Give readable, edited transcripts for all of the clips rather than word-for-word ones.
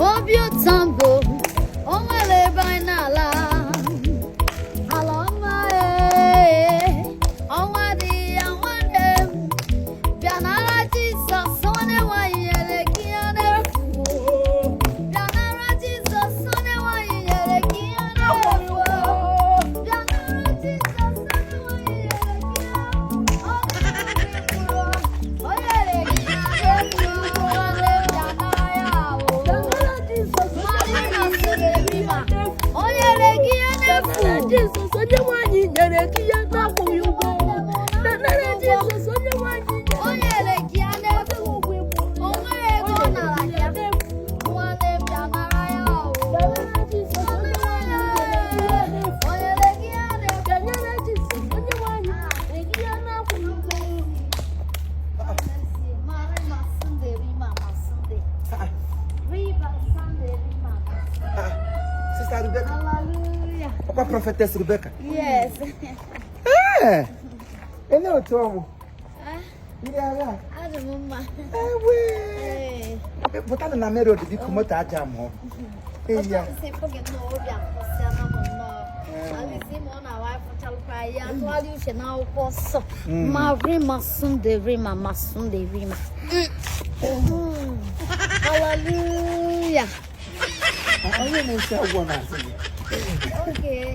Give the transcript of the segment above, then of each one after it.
Obi ụtọ mbụ, o nwere ebe anyị na-ala. Ala ọma ee, ọnwa adịghị ya nwanne m. Bịa nara Jizọs, onye nwanyị nyere gị ya n'efu. Bịa nara Jizọs, onye nwanyị nyere gị ya n'efu. Bịa nara Jizọs, onye nwanyị nyere gị ya. Ọ mkpụrụ, o nyere gị ya n'efu. Nwanne m, bịa nara ya o. O nyere gị ya n'efu. Jizọs onye nwanyị nyere gị ya na-akwụghị ụgwọ. Nara Jizọs onye nwanyị. O nyere gị ya n'efu. O nwere ego ọ nara ya. Nwanne m, bịa nara ya o. Nara Jizọs onye nwanyị nyere gị ya n'efu. O nyere gị ya n'efu. Nara Jizọs onye nwanyị nyere gị ya na-akwụghị ụgwọ. Mara Sunday, Rima Sunday. Riba Sunday, Rima. Sister Rebecca. Hallelujah. Ọkwa Prophetess Rebecca. Yes. Ee. Ele otu ọmụ. Ndị agha. Adị m mma. Ewe. Ee. Pụtanụ na main road, biko, moto aja mụọ. Eya. Ọtọ sị gị nnọọ, obi akwụsịala m nnọọ. Alịsị ma ọ na-awa afụchalụkwa ya tụgharị uche n'akwụkwọ nsọ. Ma rima Sunday rima ma Sunday rima. Hallelujah. Onye na-esi agwọ na-asị gị. Okay,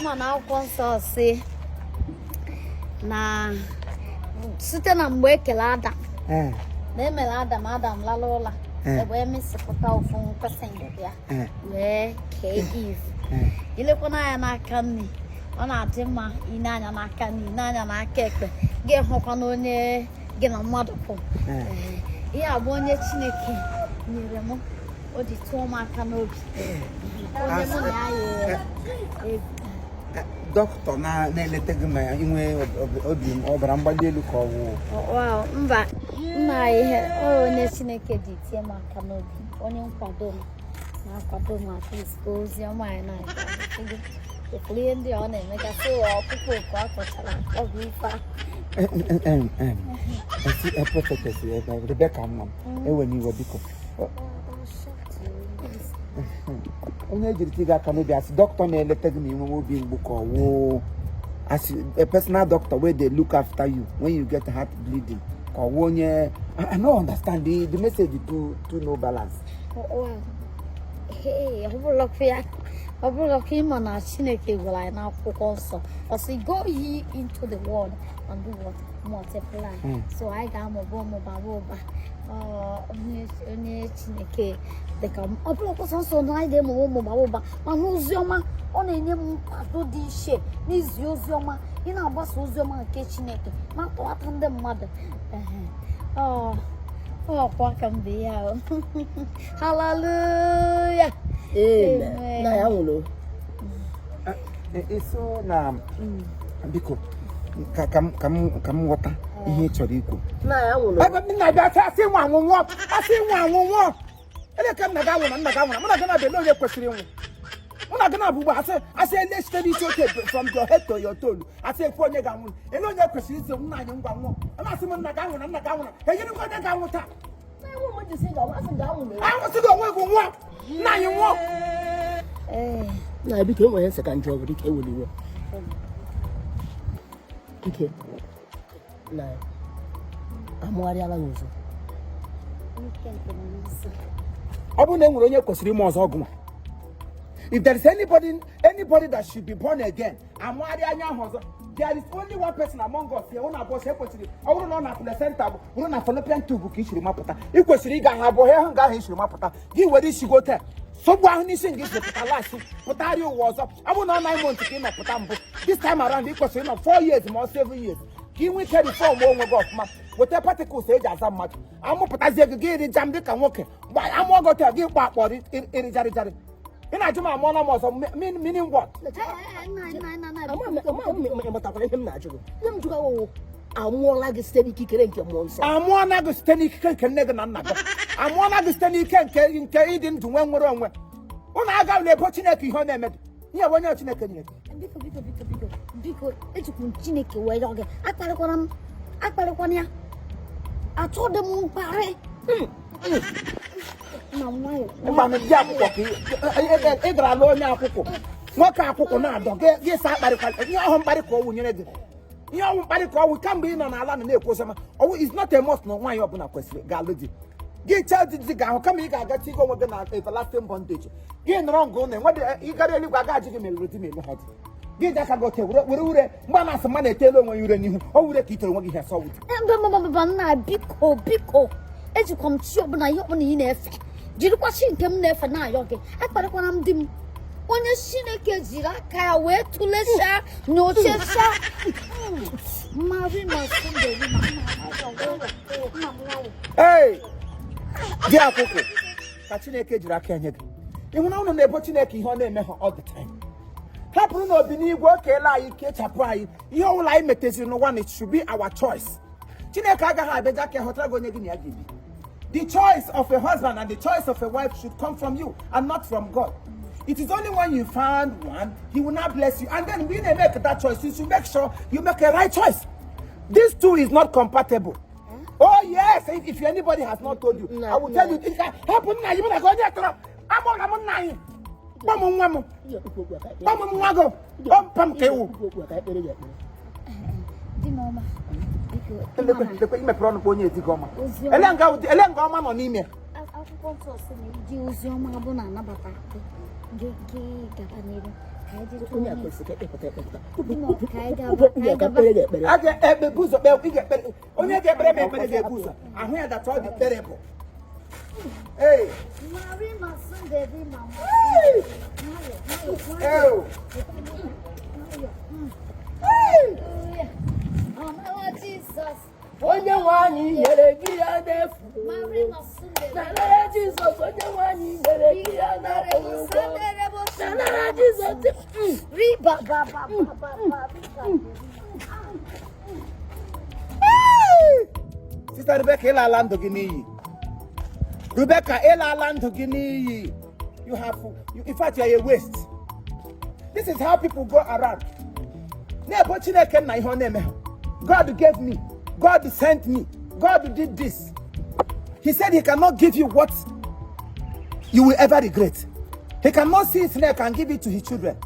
ma na akwụkwọ nsọ si na site na mgbe ekele Adam na emere Adam, Adam lala ụla, wee mesịpụta ofu mkpịsị ngịga ya wee kee Eve. Ilekwana anya n'aka nri, ọ na-adị mma ine anya n'aka nri, ine anya n'aka ekpe, gị hụkwa na onye gị na mmadụ kwụ. Ee, ihe a bụ onye Chineke nyere m, o ji tụọ m aka n'obi, onye mụ na ya yi. Dọkịta na-eleta gị ma inwe obi ọbara mgbali elu ka ọ wụ? Wow, mba, nna, ihe ọ onye Chineke ji tie m aka n'obi, onye nkwado m na-akwado m, at least ka ozi ọma anyị na-aga. Ịfụrụ ihe ndị a ọ na-emegasị, ọkpụkpọ oku a kpọchara akpọ bụ ife a. Esi Prophetess Rebecca, nwa m, ewe n'iwe, biko. Onye ejiri ti gị aka n'obi, asị dọkịta na-eleta gị ma inwe obi mgbu ka ọ wụ as a personal doctor wey dey look after you when you get heart bleeding, ka ọ wụ onye I no understand the message too too no balance. Wow. Hey, ọ bụrụkwa ya, ọ bụrụkwa ịma na Chineke gwara anyị n'akwụkwọ nsọ, ọ sị, "Go ye into the world and do what? Multiply." So anyị ga-amụba ọmụba ụba. Ọ, onye Chineke dịka m, ọ bụrụkwa sọnsọ na anyị ga-emụba ụmụba ụba, mana ozi ọma, ọ na-enye m nkwado dị iche n'izi ozi ọma, ị na-agbasa ozi ọma nke Chineke, na-atọghata ndị mmadụ. Ehe. Ọ ọkwa ka m bụ ihe ahụ. Hallelujah. Amen. Na ya nwụrụ. Eso na biko, ka m ghọta ihe ị chọrọ ikwu. Na ya nwụrụ. Ebe m na-abịa, asị nwa anwụnwụọ, asị nwa anwụnwụọ, ele ka m na ga anwụ na nna ga anwụ na mụ na gị na-abịa, ele onye kwesịrị ịnwụ? Mụ na gị na-abụ ugbu a, asị ele site n'isi oke from your head to your toe, asị ekwu onye ga-anwụ, ele onye kwesịrị isi nna anyị ngwa nwụọ? A na-asị m nna ga-anwụ na nna ga-anwụ na enyere onye ga-anwụ taa. Anwụsị gị onwe gị nwụọ, nna anyị nwụọ. Ee. Na biko, enwere nsị ka njọ bụrụ ike ewere iwe ike na amụgharịala ya ọzọ. Ike nke mmụọ nsọ. Ọ bụrụ na e nwere onye kwesịrị ime ọzọ, ọgụ nwa. If there is anybody that should be born again, amụgharị anya ahụ ọzọ, there is only one person among us here. Ụnụ abụọ sị ekwesịrị, ọ bụrụ na ọ na placenta bụ bụrụ na fallopian tube ka i siri mapụta, ị kwesịrị ịga ha abụọ ha nga ahụ i siri mapụta, gị were isi gote sogbu ahụ n'isi nga isi pụta last, pụtagharịa ụwa ọzọ. Ọ bụrụ na ọ 9 months ka ị nọ pụta mbụ, this time around ị kwesịrị ịnọ 4 years ma ọ 7 years ka ị nwee ike reform onwe gị ọfụma, weta particles eji aza mmadụ, amụpụtazie gị, gị iri jam dịka nwoke amụọ gị otu gị kpọ akpọ ịrịjarịjarị. Ị na-ajụ m amụọla m ọzọ, meaning what? Nna, nna, nna, nna. Ama m ịmatakwara ihe m na-ajụ gị. Ihe m jụga wụ, amụọla gị site n'ikikere nke mmụọ nsọ? Amụọla gị site n'ikike nke nne gị na nna gị? Amụọla gị site n'ike nke ịdị ndụ nwee nwere onwe? Ụnụ agaghị ebo Chineke ihe ọ na-eme gị, ihe bụ onye Chineke nyere gị. Biko, biko, biko, biko, biko, ejikwa m Chineke wee yọọ gị, akparịkwana m, akparịkwana ya, achọghị m mkparị. Mgbanụ di akwụkwọ ka ị gara alụ onye akwụkwọ, nwoke akwụkwọ na-adọ gị sa akparịkwa ihe ọhụ mkparị ka ọ wụnyere gị, ihe ọhụ mkparị ka ọ wụ kamgbe ị nọ n'ala na na-ekwu oziọma. Ọwụ is not a must na nwaanyị ọbụla kwesịrị ga-alụ di. Gị chee di di ga-ahụ kama ị ga-aga tigo onwe gị na everlasting bondage. Gị nọrọ nga ụlọ enwedị ịgara eluigwe aga ajụ gị ma elụrụ di ma elu ha di. Gị ji aka gị ote were ure mgbe a na-asị mma na-etelu onwe ya ure n'ihu o wure ka i tere onwe gị ihe sọ wute. Mba, mba, mba, mba, nna, biko, biko, ejikwa m chi ọbụla, ihe ọbụla ị na-efe, jirikwa chi nke m na-efe na-ayọ gị, akparịkwana m di m, onye Chineke jiri aka ya wee tụlechaa, nyochachaa mari ma sunderi ma nna m nwayọ. Ee, di akwụkwọ ka Chineke jiri aka enye gị. Ịhụ na unu na-ebo Chineke ihe ọ na-eme ha all the time. Hapụrụ na obi n'igwe o keela anyị kechapụ anyị ihe ọbụla anyị meteziri n'ụwa na it should be our choice. Chineke agaghị abịaja ka họtara gị onye gị na ya ga-ebi. The choice of a husband and the choice of a wife should come from you and not from God. It is only when you find one, he will not bless you. And then when you make that choice, you should make sure you make a right choice. These two is not compatible. Oh yes, if anybody has not told you, I will tell you. Hapụ nna anyị, mụ na gị onye tọrọ amụrụ m nna anyị. Kpọm nwa m, kpọm nwa gị, kpọm m ka ewu. Di m ọma, biko. Lekwe, lekwe, imepere ọnụ kpọ onye edi gị ọma. Ozi ọma. Ele nga ọma nọ n'ime. Akwụkwọ nsọ sị na iji ozi ọma bụ na-anabata gị gị gaba n'iru ka anyị jee tụọ Onye a ihe. kwesịrị ka ekpepụta ekpepụta. Di m, ka anyị gaba, ka anyị gaba. Ekpere gị ekpere. A ga-ekpe bụ ụzọ kpee, ị ga-ekpere onye ga-ekpere m ekpere ga-ebu ụzọ ahụ ya that ọ dị terrible. Ee. Mari ma Sunday ma Ee. nwayọ, nwayọ, Ee. nwayọ. Ọmara Jizọs. Onye nwe anyị nyere gị ya n'efu. Mari ma Sunday. Nara Jizọs, onye nwe anyị nyere gị ya n'akwụghị ụgwọ. Nara Jizọs. Riba ba ba ba ba ba riba. Sister Rebecca, ịlala ndụ gị n'iyi. Rebecca, ịlala ndụ gị n'iyi. You, in fact, you are a waste. This is how people go around na-ebo Chineke nna ihe ọ na-eme ha. God gave me, God sent me, God did this. He said he cannot give you what you will ever regret. He cannot see snake and give it to his children.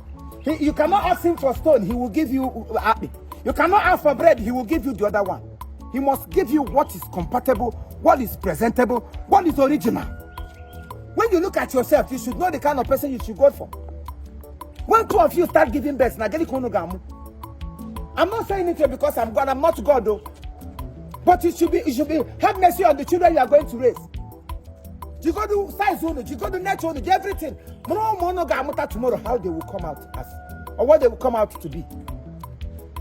You cannot ask him for stone, he will give you akpị. You cannot ask for bread, he will give you the other one. He must give you what is compatible, what is presentable, what is original. When you look at yourself, you should know the kind of person you should go for. When two of you start giving birth, na gịnị ka unu ga-amụ? I'm not saying it here because I'm God. I'm not God, though. But you should be, have mercy on the children you are going to raise. You go do size unu, you go do nature unu, do everything. Mụrụ ụmụ unu ga-amụta tomorrow, how they will come out as, or what they will come out to be.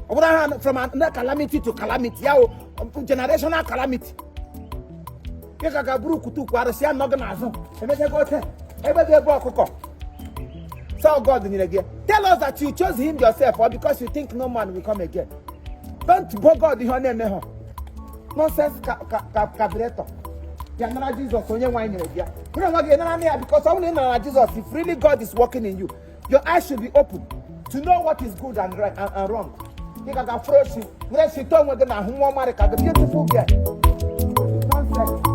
Ọ bụrụ ha from calamity to calamity, ya wụ generational calamity. Ị ka ga-buru kutu arụsị ya nọ gị n'azụ, emechago ote, ebe gị ebe ọkụkọ. So God nyere gị. Tell us that you chose him yourself or because you think no man will come again. Don't bo God ihe ọ na-eme ha. Nonsense carburetor. Bịa nara Jizọs onye nwe anyị nyere gị ya. Bụrụ onwe gị nara ya because ọ bụrụ na ị nara Jizọs, if really God is working in you, your eyes should be open to know what is good and right and wrong. Ị ga ga fụrụ oshi, were si tọọ onwe gị n'ahụ nwa ọmarị ka the beautiful girl. Nonsense.